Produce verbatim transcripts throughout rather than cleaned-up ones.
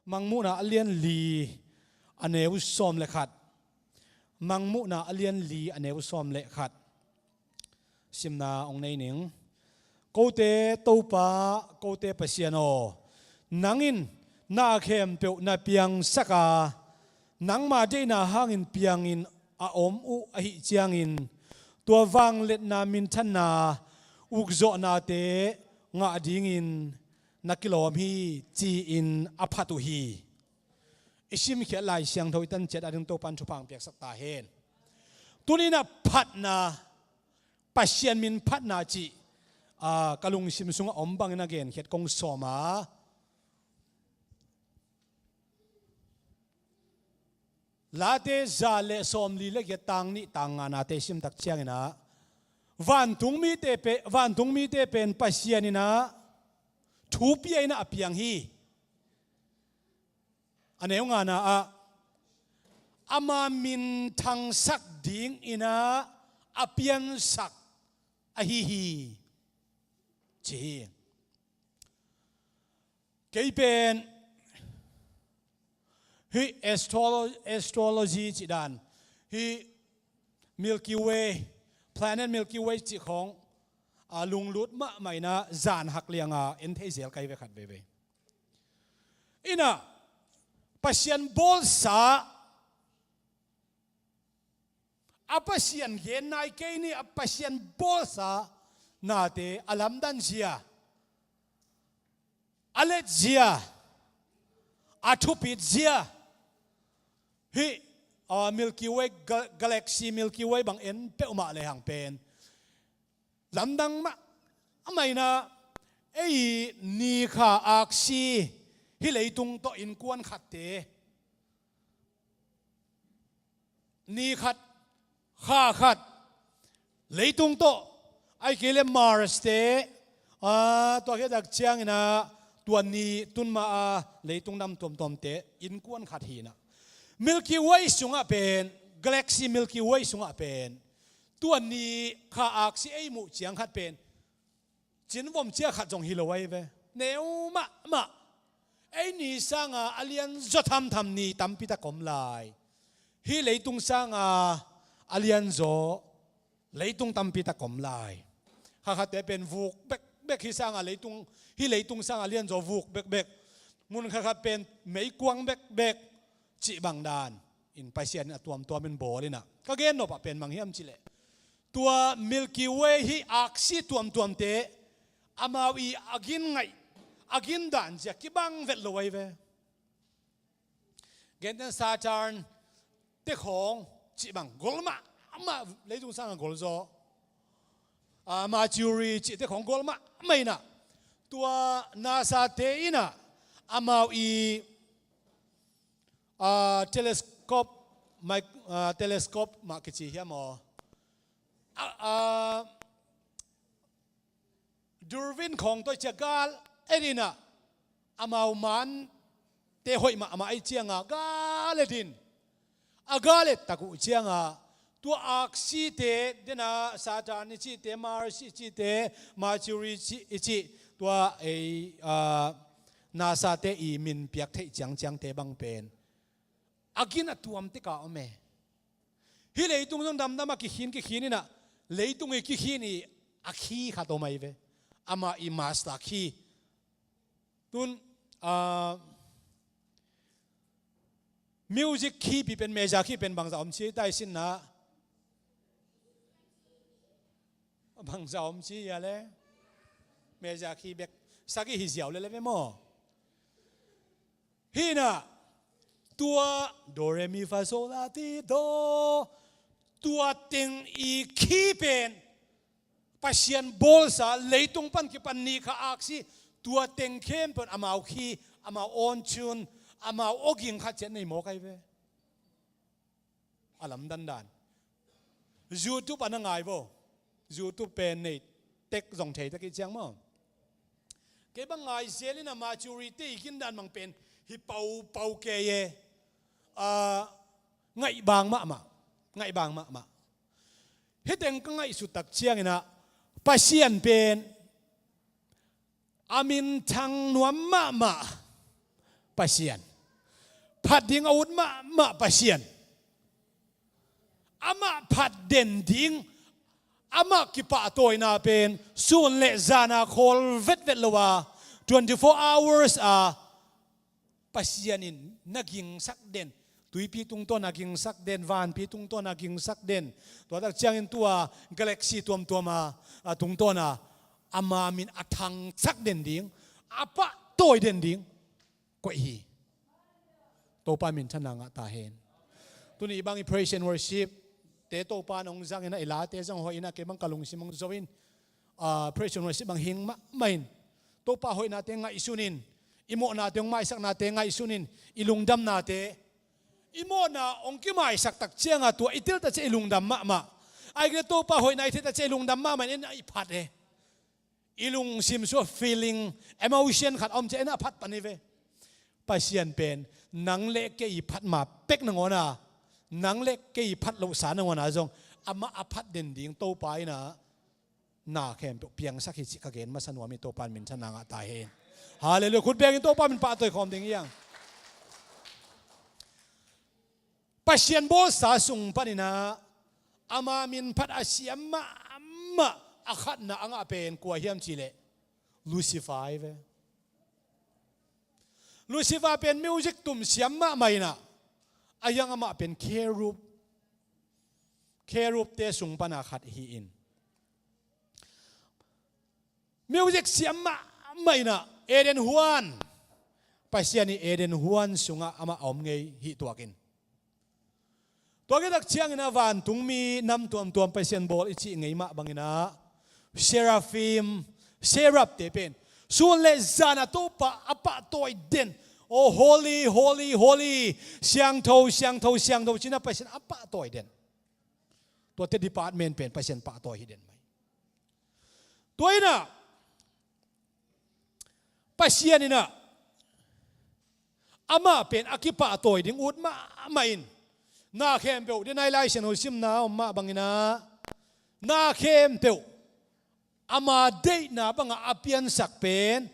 Mangmuhna a lian li a neu sawm le khat. Mangmuhna a lian li a neu sawm le khat. Simna hong nei ning. Kote Topa, kote Pasian aw, nang in na khempeuh na piangsak a, nangma deihna hangin piangin a om uh ahih ciangin, tua vangliatna minthanna ukzawhnate ngah dingin na kilawm hi, ci-in a phat uh hi. I simkhiat Lai Siangtho i tan ciat a ding Topan thupha hong piaksak ta hen. Tuni-in a phatna, Pasian min phatna cih, aa, ka lungsim sungah om bangin a genkhiat kong sawm a. Late za le sawmli le giat, tang nih tang nga nate simtak ciangin ah, vantung mite pe, vantung mite pen Pasian in ah thu pia in ah a piang hi. A neu ngana ah, ama min thangsak dingin ah a piansak ahi hi, ci hi. Kei pen hih astrolo-, astrology cih dan, hih Milky Way, planet Milky Way cih khawng, a, lunglut mahmah in ah zan hak lianga en thei zel ka hi ve khat veivei. In ah Pasian bawlsa, a Pasian gen nai kei ni, a Pasian bawlsa nate a lamdang zia, a let zia, a thupit zia, hih, a, Milky Way ga-, galaxy Milky Way bang en peuhmah lehang pen lamdang mahmah in ah, ei ni kha aksi, hih leitung tawh innkuan khatte, ni khat, kha khat, leitung tawh, ahih kei leh Mars te, aa, tua khit tak ciangin ah, tua ni tun ma a leitung nam tuamtuamte innkuan khat hi in ah. Milky Way sungah pen, galaxy Milky Way sungah pen, tua ni kha aksi ei muh ciang khat pen, cinvom cia khat zong hi lo ahi ve. Neu mahmah. Ei ni sanga a lianzaw thamtham ni tampi tak om lai. Hih leitung sanga a lianzaw leitung tampi tak om lai. Kha khatte pen vuk bekbek, hih sanga leitung, hih leitung sanga lianzaw vuk bekbek. Mun kha khat pen meikuang bekbek. Cih bang dan in Pasian in a tuamtuam in bawl in ah. Ka gen nop ah pen bang hiam cih leh, tua Milky Way hih aksi tuamtuamte amau i a gin ngaih, a gin dan zia kibang vet lo ahi ve. Gentehna Saturn te khawng cih bang gol mahmah, leitung sanga gol zaw. A, Mercury cihte khawng gol mahmah in ah. Tua NASA te in ah amau i, a, telescope, mic-, a, telescope mah kici hiam aw? A, a, durvin khawng tawh i cia gal et in ah, amau mante hoih mahmah ahih cianga gal et in, a gal et tak uh cianga, tua aksite, dena Saturn i cihte, Mars i cihte, Mercury i cih, i cih, tua ei, a, NASA te i min piak theih ciangciangte bang pen a gin a tuam tek a om e. Hih leitung zong damdam a kikhin, kikhin in ah, leitung i kikhin i a khi khat om ahi ve. Amah i master khi. Tun, ah, music khi pi pen, major khi pen bangzah om ci ta i sinna. Bangzah om ci hia le? Major khi bek sagih hi ziau lel ve maw? Hi in ah, tua do re mi fa so la ti do, tua teng i khi pen Pasian bawlsa, leitung pan kipan ni kha aksi, tua teng khempeuh amau khi, amau awncun, amau awging khat ciat nei mawk ahi ve. A lamdang dan. YouTube ah na ngai vo. YouTube pen nei tek zong thei tek i ciang maw? Kei bang ngai zel in ah Mercury te i gin dan bang pen hi paupau kei e. Ah, ngaih bang mahmah. Ngaih bang mahmah. Hih teng ka ngaihsut tak ciangin ah Pasian pen a minthang nuam mahmah Pasian. phat ding a ut mahmah Pasian, amah phat den ding, amah kipahtawina pen sun le zana khawl vetvet lo a, twenty four hours a Pasian in na gingsak den, tuipi tungtawn a gingsak den, vanpi tungtawn a gingsak den, tua tak ciangin tua galaxy tuamtuam a, a tungtawn a ama min a thangsak den ding, a pahtawi den ding koih hi. Topa minthanna ngah ta hen. Tuni bang i praise and worship te Topa nong zangin a, i late zong hoih in a, kei bang ka lungsim hong zo in, ah, praise and worship bang hing mahmah in, Topa hoihnate ngaihsun in, i mawhnate hong maisaknate ngaihsun in, i lungdamnate, i mawhna hong kimaisak tak cianga tua i tel ta ciang i lungdam mahmah. Ai kei le Topa hoihna i thei ta ciang i lungdam mahmah in, en a i phat e. I lungsim sua feeling, emotion khat a om ciang en a phat pan hi ve. Pasian pen nang le kei i phat ma pek nangawn a, nang le kei i phat lohsa nangawn a zong amah a phat den ding Topa in a na khempeuh piangsak hi cih ka gen masa nuam hi. Topa in minthanna ngah ta hen. Halleluiah. Khut bengin Topa min pahtawi khawm ding hi hang. Pasian bawlsa sung panin a ama min phat a siam mahmah a khatna a ngah pen kua hiam cih leh Lucifer hi ve. Lucifer pen music tum siam mahmah in a, a hiang amah pen cherub, cherub te sung pan a khat hi in, music siam mahmah in a, Eden huan, Pasian i Eden huan sungah amah a om ngei hi tuak in. Tua khit tak ciangin a vantungmi nam tuamtuam Pasian bawl i cih ngei mah bangin a, seraphim, seraph te pen sun le zan a Topa a pahtawi den, oh, holy, holy, holy, siangtho, siangtho, siangtho ci-in a Pasian a pahtawi den. Tuate department pen Pasian pahtawi hi den mai. Tua in a, Pasian in a, amah pen a kipahtawi ding ut mahmah in, na khempeuh, den a i Lai Siangtho simna om mah bangin a, na khempeuh ama deihna bangah a piansak pen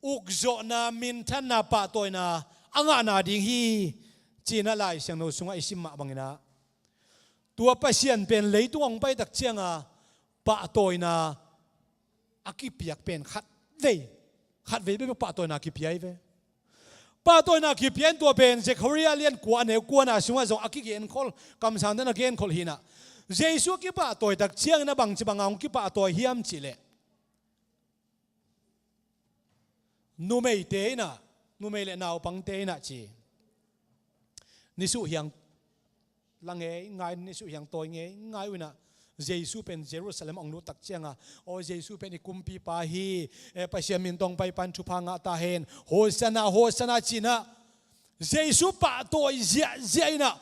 ukzawhna, minthanna, pahtawina a ngahna ding hi, ci-in a Lai Siangtho sungah i sim mah bangin a, tua Pasian pen leitung hong pai tak cianga pahtawina a kipiak pen khatvei, khatvei bek pahtawina kipia hi ve. Pahtawina kipia in tua pen Zekhariah lian kua a neu kuana sungah zong a kigenkhol, kamsangte na genkhol hi in a, Jesu a kipahtawi tak ciangin a bangci banga hong kipahtawi hiam cih leh, numeite in a, numei le naupangte in a ci, nisuh hiang la ngeingai, nisuh hiang tawi ngeingai uh in a, Jesu pen Jerusalem hong lut tak cianga, aw, Jesu pen i kumpipa hi, eh, Pasian min tawh hong paipa in thupha ngah ta hen, Hosanna, Hosanna ci-in a, Jesu pahtawi ziahziah in a,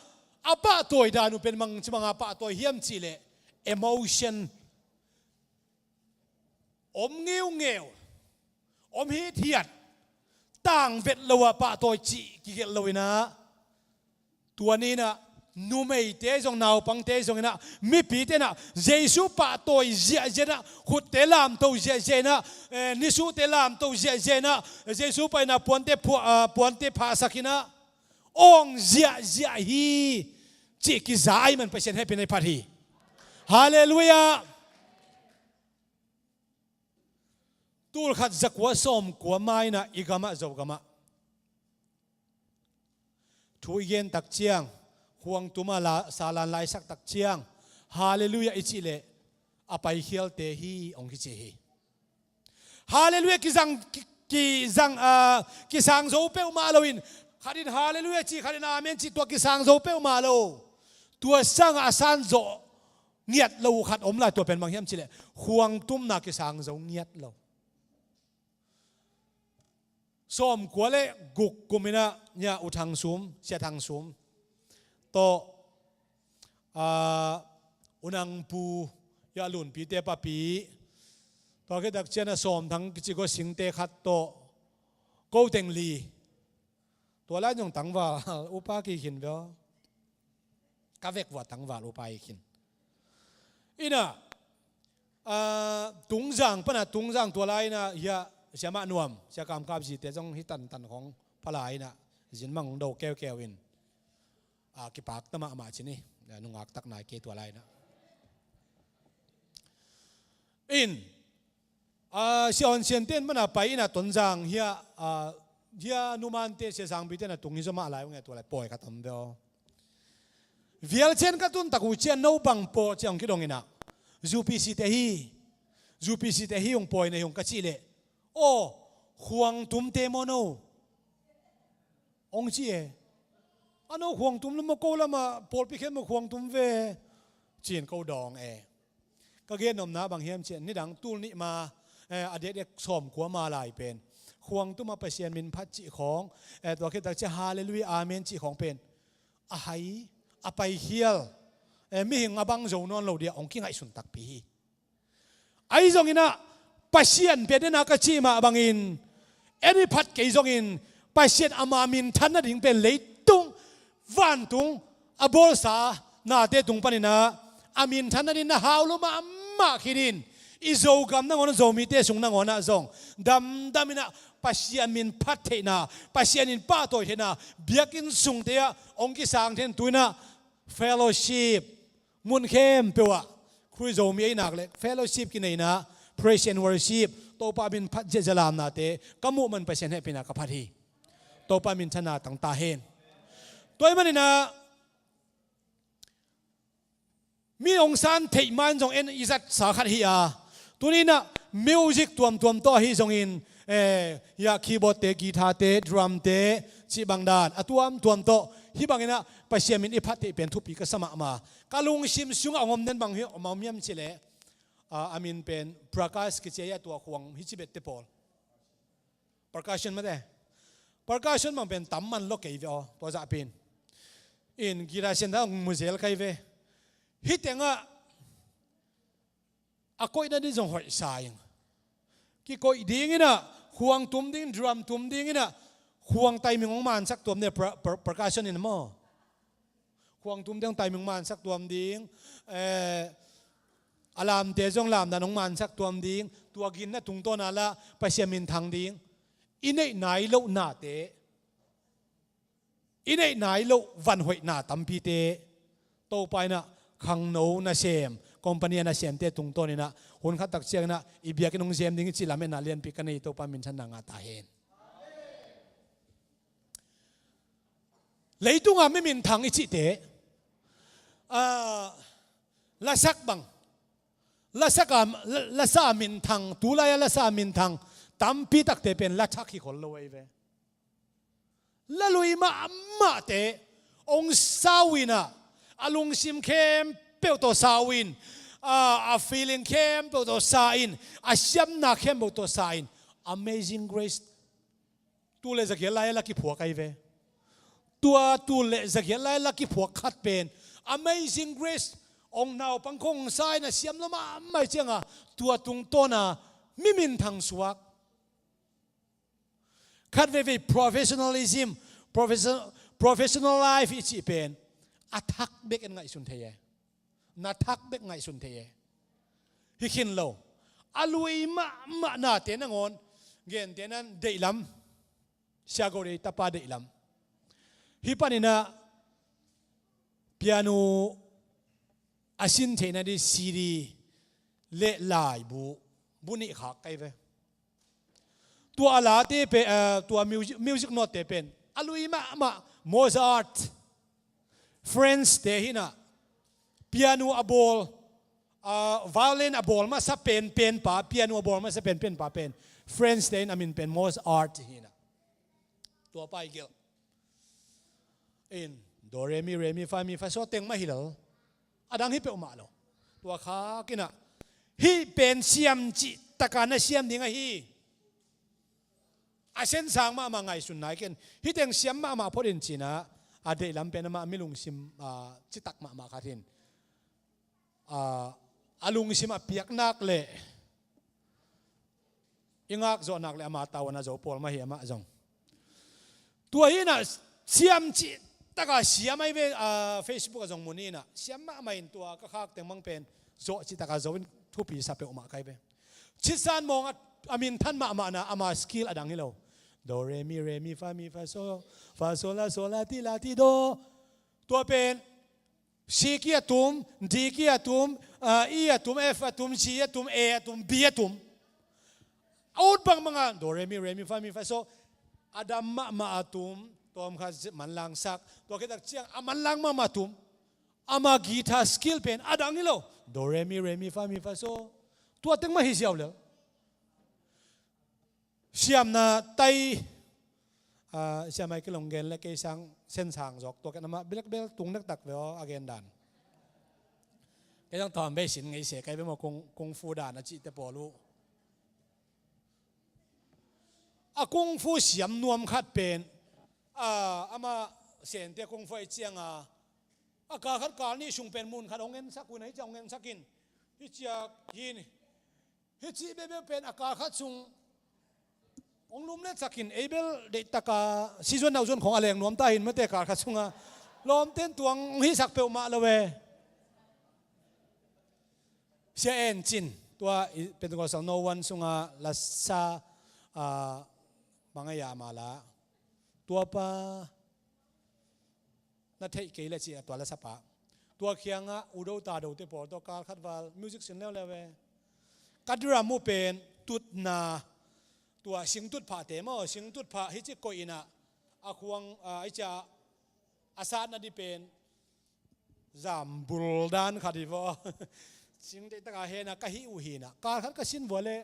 a pahtawi dan uh pen bangci banga pahtawi hiam cih leh emotion, om ngeungeu, om hithiat, tangvet lo a pahtawi cih kigelh lo in a, tua ni in a, numeite zong, naupangte zong in a, mipite in a, Jesu pahtawi ziahziah in a, khutte lamto ziahziah in a, eh, nisuhte lamto ziahziah in a, Jesu pai in a puante phua-, ah, puante phahsak in a, awng ziahziah hi cih kiza ahih man Pasian hehpihna i phat hi. Halleluiah. Tul khat za kua sawm kua ma in a, i gamah, Zogamah, thu i gen tak ciang, khuang tum a la, salan la i sak tak ciang, Halleluiah i cih leh a paikhialte hi hong kici hi. Halleluiah kizang, ki-, kizang, ah, kisang zo peuhmah lo in, khat in Halleluiah ci, khat in Amen ci, tua kisang zo peuhmah lo. Tua sangah a san zawh ngiat lo uh khat om lai, tua pen bang hiam cih leh khuang tumna kisang zo ngiat lo. Sawm kua le guk kum in a, nia, U Thang Sum, Sia Thang Sum tawh, ah, U Nang Pu, nia, Lunpite papi, tua khit tak ciang a Sawm Thang kici gua Singte khat tawh, Ko Teng Li, tua lai zong tangval upa kikhin veo. Ka vek vua tangval upa hi khin. In a, ah, Tungzang pan a, Tungzang tua lai in a, hia, Sia Mah Nuam, Sia Kam Kap zite zong hi tantan khong pha lai in a, Zin mang hong do keukeu in, a, kipakta mahmah ci ni. A, nungak tak nai kei tua lai-in ah. In, a, Sia Awn Sian ten mana pai in ah Tonzang hia, a, hia numante Sia Zangbi ten a tung hi zaw mah lai ung e, tua lai pawi ka tam ve aw. Vial cian ka tun tak uh cian no bang paw ci a hong kidong in ah, U P C te hi, U P C te hi hong pawi na hi hong ka cih leh, aw, khuang tumte maw no? Hong ci e. A no khuang tum lam maw, ko lamah pawlpi khempeuh khuang tum ve, ci-in ko dawng e. Ka gen nopna bang hiam cih leh, nidang tul nih ma, eh, a dekdek sawmkua ma lai pen khuang tum a Pasian min phat cih khawng, eh, tua khit tak ciang Halleluiah, Amen cih khawng pen a hai, a paikhial, eh, mihing a bang zo nawn lo dia hong kingaihsun takpi hi. Ahi zongin ah, Pasian biakna ka cih mah bangin, en i phat kei zongin, Pasian ama minthan nading pen leitung, vantung, a bawlsa nate tung panin ah, a minthan nading na hau lo mahmah khit in, i Zogam nangawn ah, Zomite sung nangawn ah zong damdam in ah, Pasian min phat theihna, Pasian in pahtawi theihna, biakinn sungte ah hong kisang thei in, tu-in ah fellowship, mun khempeuh ah Khrih Zomi ei nak leh fellowship kineihna, praise and worship, Topa min phat ziahziah lamnate ka muh man Pasian hehpihna ka phat hi. Topa minthanna tang ta hen. Tua ahih manin ah, mi hong san theih ma-in zong en i zatsa khat hi a, tuni-in ah music tuamtuam tawh ahi zongin, eh, hia keyboard te, guitar te, drum te, cih bang dan a tuamtuam tawh, hih bangin ah Pasian min i phat theih pen thupi ka sa mahmah. Ka lungsim sungah hong om den bang hi, om, om hiam cih leh, a, a min pen Prakash kici a, tua khuang hi ci bette pawl. Percussion mate. Percussion bang pen tam man lo kei ve aw, tua zahpi-in. In guitar sian dan hong mu zel kei ve. Hih tengah a koihna ding zong hoihsa ing. Kikoih dingin ah, khuang tum ding, drum tum dingin ah, khuang timing hong mansak tuam ding, per-, per-, percussion in maw. Khuang tum ding timing hong mansak tuam ding, eh, a lamte zong lamdan hong mansak tuam ding, tua ginna tungtawn ah lah Pasian min thang ding. I neih nai loh nate, i neih nai loh van hoihna tampite, Topa in ah khangno nasem, company a nasemte tungtawn in ah, hun khat tak ciangin ah i biakinn hong zem ding i cih lametna lianpi ka nei, Topa minthanna ngah ta hen. Leitung a mi minthang i cihte, ah, lasak bang, lasak a, la-, lasa a minthang, tulai a lasa a minthang tampi takte pen la thak hi khol lo ahi ve. La lui mahmahte hong sau in ah, a lungsim khempeuh tawh sau in, a, a feeling khempeuh tawh sa in, a siamna khempeuh tawh sa in, Amazing Grace, tul le zagiat lai-a la kiphuak ahi ve. Tua tul le zagiat lai-a la kiphuak khat pen Amazing Grace, hong naupang khong sa in a siam lo mahmah ciangin, tua tungtawn a mi minthang suak. Khat veivei professionalism, profession-, professional life i cih pen a thak bek en ngaihsun thei e. Na thak bek ngaihsun thei e. Hi khin lo. A lui mahmah nate nangawn, gente nan deihlam, Sia Go Dei tapa deihlam. Hih panin ah piano a sin theihna ding C D le laibu, bu nih khak kei ve. Tua a late pen, eh, tua music, music note te pen a lui mahmah Mozart, French te hi-in ah, piano a bawl, ah, violin a bawl masa penpen pa, piano a bawl masa penpen pa pen French te in a min pen Mozart hi-in ah. Tua pa i gelh. In, do, re, mi, re, mi, fa, mi, fa, so teng mah hi lo. A dang hi peuhmah lo. Tua khak in ah, hih pen siam cih tak a na siam ding ahi. A sensang mahmah ngaihsun nai ken. Hih teng siam mahmah phot in ci-in ah, a deihlam pen amah mi lungsim, ah, citak mahmah khat hi-in. A, a lungsim a piak nak leh i ngak zawh nak leh ama tavuan a zo pawl mah hi amah zong. Tua hi-in ah siam cih tak a siam ahi ve, a, Facebook ah zong mu ni-in ah, siam mahmah in, tua ka khak teng bang pen zawh cih tak a zo in thupi sa peuhmah ka hi ve. Citsan Maung a, a minthan mahmahna, ama skill a dang hi lo. Do, re, mi, re, mi, fa, mi, fa, so, fa, so, la, so, la, ti, la, ti, do. Tua pen C key a tum, D key a tum, ah, E a tum, F a tum, G a tum, A a tum, B a tum. A ut bangbang a do, re, mi, re, mi, fa, mi, fa, so. A dam mahmah a tum, tawmkhat manlangsak. Tua khit tak ciang a manlang mahmah a tum, ama guitar skill pen a dang hi lo. Do, re, mi, re, mi, fa, mi, fa, so. Tua teng mah hi ziau lel. Siamna tai, ah, siamai kilong gen le kei sang sensang zawk tua ken amah bilak bel tung dektak ve aw a gen dan. Kei sang tawm bei sin ngei se kai ve maw kung, kung fu dan a cihte pawl uh. A kung fu siam nuam khat pen, ah, amah sente kung fu ai ciang a, a kal khat kal nih sung pen mun khat hong ensak un a hi ciang hong ensak in. Hi ciak hin. Hi cih bebe pen a kal khat sung hong lum letsak in, ei bel deihtaka season nauh zon khong a leng nuam ta hin mate kal khat sunga lawmten tuang hong hisak peuhmah lo e. Sia En Cin, tua i Pentecostal No One sunga lasa, ah, bang a ya mala. Tua pa na theih kei le ci a tua lasapa. Tua khiangah udo tadote pawl tawh kal khat val music sin leuleu e. Ka drum uh pen tutna, tua singtut phahte maw, singtut phah hi ci koih inah a khuang, ah, i cia a satna di pen zambul dan khat hi vaw. Singtut taka hena ka hih uh hinah kal khat ka sin vua le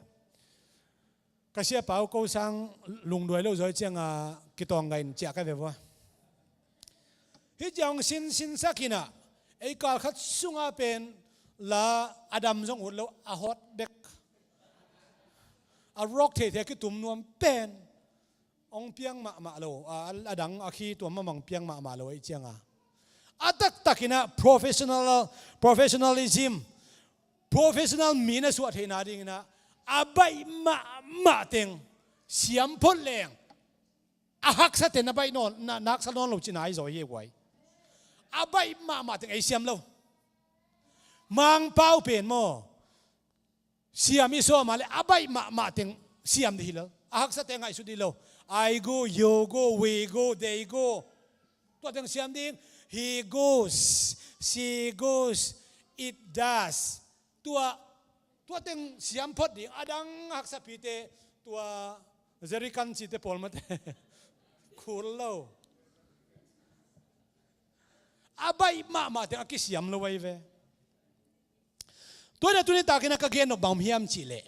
ka siapa uh ko sang lungduai lo zawi cianga kitawng gain ciah ka ve vua. Hi ciang sin sinsak hinah ei kal khat sunga pen la a dam zong ut lo a hot bek a rock theithei a kitum nuam pen hong piang mahmah lo, a, a dang a khi tua mamang piang mahmah lo ei cianga a taktak inah professional, professionalism, professional mi na suah theihna dinginah a baih mahmah teng siam phot leng a haksa ten a baih nawn, na, na haksa nawn lo cina i zaw hi e guai. A baih mahmah teng ei siam lo. Mangpau pen maw siam i sawm a le a baih mahmah teng siam dih hi lo. A haksa teng ngaihsut dih lo. I go, you go, we go, they go. Tua teng siam ding. He goes, she goes, it does. Tua, tua teng siam phot ding. A dang haksapite tua zerikan cite pawl mate khul lo. A baih mahmah teng a kisiam lo ai ve. Tua ina tuni takin a ka gen nop bang om hiam cihleh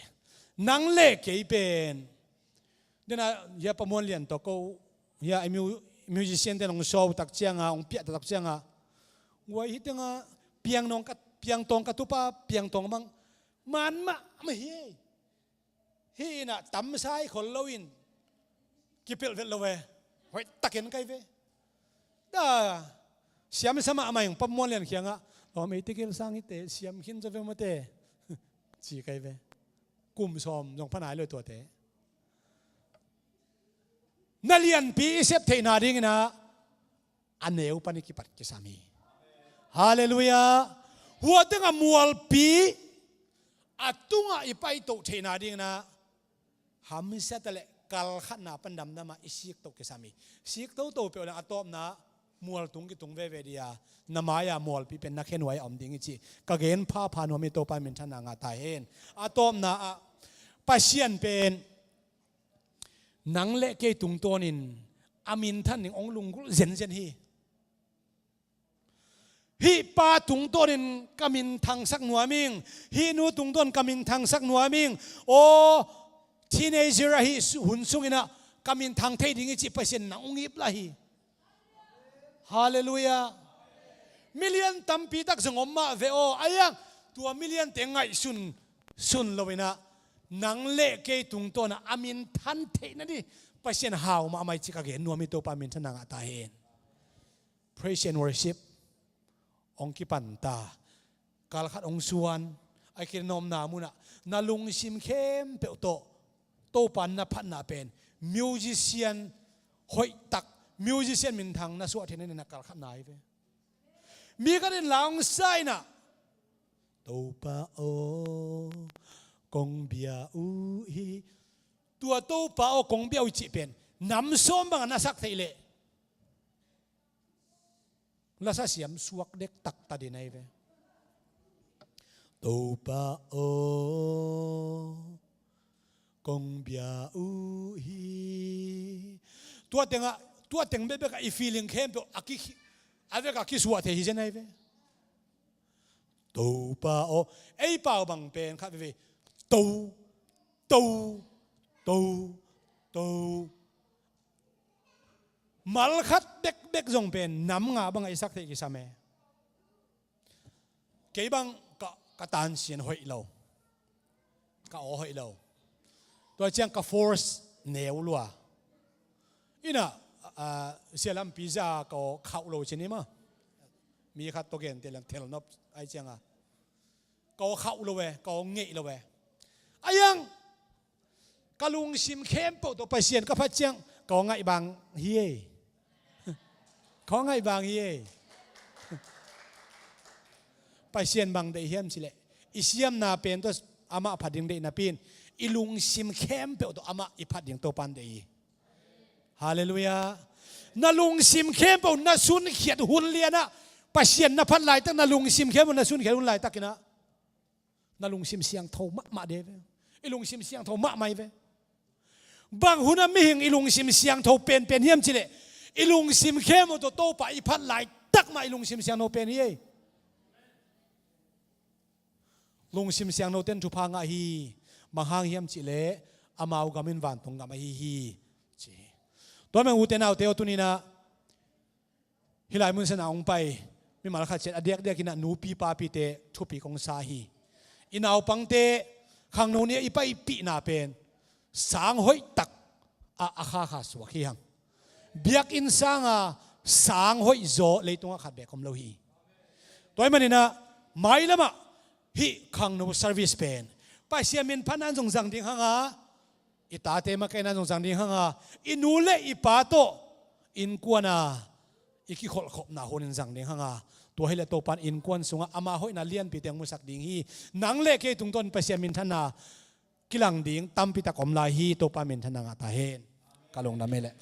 nang le kei pen dena hia pamuan lian tawh ko hia i mu-, musician ten hong show tak cianga hong piah tak cianga guai hi tenga piang nong ka, piang tawng ka tupa piang tawng bang man mah mah hi. Hi inah tamsai khol loin kipelh vet lo ve. Hoih takin kai ve. Da siam sa mahmah ing pamuan lian khiangah lawm ei tegel sang hite siam khin zaw ve mate ci kai ve. Kum sawm zong phanai lo tuate. Na lianpi i sep theihna dinginah a neu pan i kipat kisam hi. Halleluiah. Hua tengah mualpi a tungah i paitoh theihna dinginah hamsiat a le kalkhatna pan damdamah i siktoh kisam hi. Siktoto peuh le a tawpna mualtung kitung veve dia na mai-a mualpi pen na khenuai a om ding i cih ka gen phapha nuam hi. Topa minthanna ngah ta hen. A tawpna ah Pasian pen nang le kei tungtawnin a minthan ding hong lunggulh zenzen hi. Hih pa tungtawnin ka minthangsak nuam ing, hih nu tungtawn ka minthangsak nuam ing. Aw teenager ahi hun sunginah ka minthang thei ding i cih Pasian nang hong ip lah hi. Halleluiah. Milian tampi tak zong om mah ve aw. Aiang tua miliante ngaihsun sun loinah nang le kei tungtawnah a minthan theihna di Pasian hau mahmah i cih ka gen nuam hi. Topa minthanna ngah ta hen. Praise and worship hong kipan ta. Kalkhat hong suan a kinawmna munah na lungsim khempeuh tawh Topa na phatna pen musician hoihtak, musician minthang na suah theihna ni na kalkhatna hi ve. Mi khatin la hong sa inah Topa aw kong bia uh hi. Tua Topa aw kong bia uh i cih pen nam sawm bang a na sak theih leh lasa siam suak dek taktak ding ahi ve. Topa aw, kong bia uh hi. Tua tengah, tua teng bekbek ah i feeling khempeuh a ki, a vek a kisuah thei hi zen ahi ve. Topa aw, ei pau bang pen khat veve. To, to, to, to. Mal khat bekbek zong pen nam nga bang a i sak theih kisam e. Kei bang ka, ka tansian hoih lo. Ka aw hoih lo. Tua ciang ka force neu lua. Ina, ah, sia lampi za ka aw khauh lo cin i ma. Mi khat tawh gen te lang thel nop ai cianga. Ka aw khauh lo e, ka aw ngeih lo e. A yang, ka lungsim khempeuh tawh Pasian ka phat ciang, ka aw ngaih bang hi e. Ka aw ngaih bang hi e. Pasian bang deih hiam cileh, i siamna pen tawh amah phat ding deih napi in, i lungsim khempeuh tawh amah i phat ding Topan deih hi. Halleluiah. Na lungsim khempeuh na sunkhiat hun lianah, Pasian na phat laitak na lungsim khempeuh na sunkhiat hun laitakinah, na lungsim siangtho mahmah de ve. I lungsim siangtho mahmah hi ve. Bang hunah mihing i lungsim siangtho penpen hiam cileh, i lungsim khempeuh tawh Topa i phat laitak mah i lungsim siangtho pen hi ei. Lungsim siangtho ten thupha ngah hi. Bang hang hiam cileh, amau gam in vantung gam ahi hi, ci hi. Tua meng ute naute aw, tuninah hih lai mun sana hong pai mimal khat ciat a diakdiakinah nupi papite thupi kong sa hi. I naupangte khangno ni-ah i paipihna pen sang hoih tak a, a khakha suak hi hang. Biakinn sanga sang hoih zaw leitungah khat bek om lo hi. Tua ahih maninah mailamah hih khangno service pen Pasian min phatna in zong zang ding hanga, i tate makaihna in zong zang ding hanga, i nu le i pa tawh innkuana i kikholhkhopna hunin zang ding hanga, tua hileh Topan innkuan sungah ama hoihna lianpite hong musak ding hi. Nang le kei tungtawn Pasian minthanna kilang ding tampitak om lai hi. Topa minthanna ngah ta hen. Ka lungdam hi leh.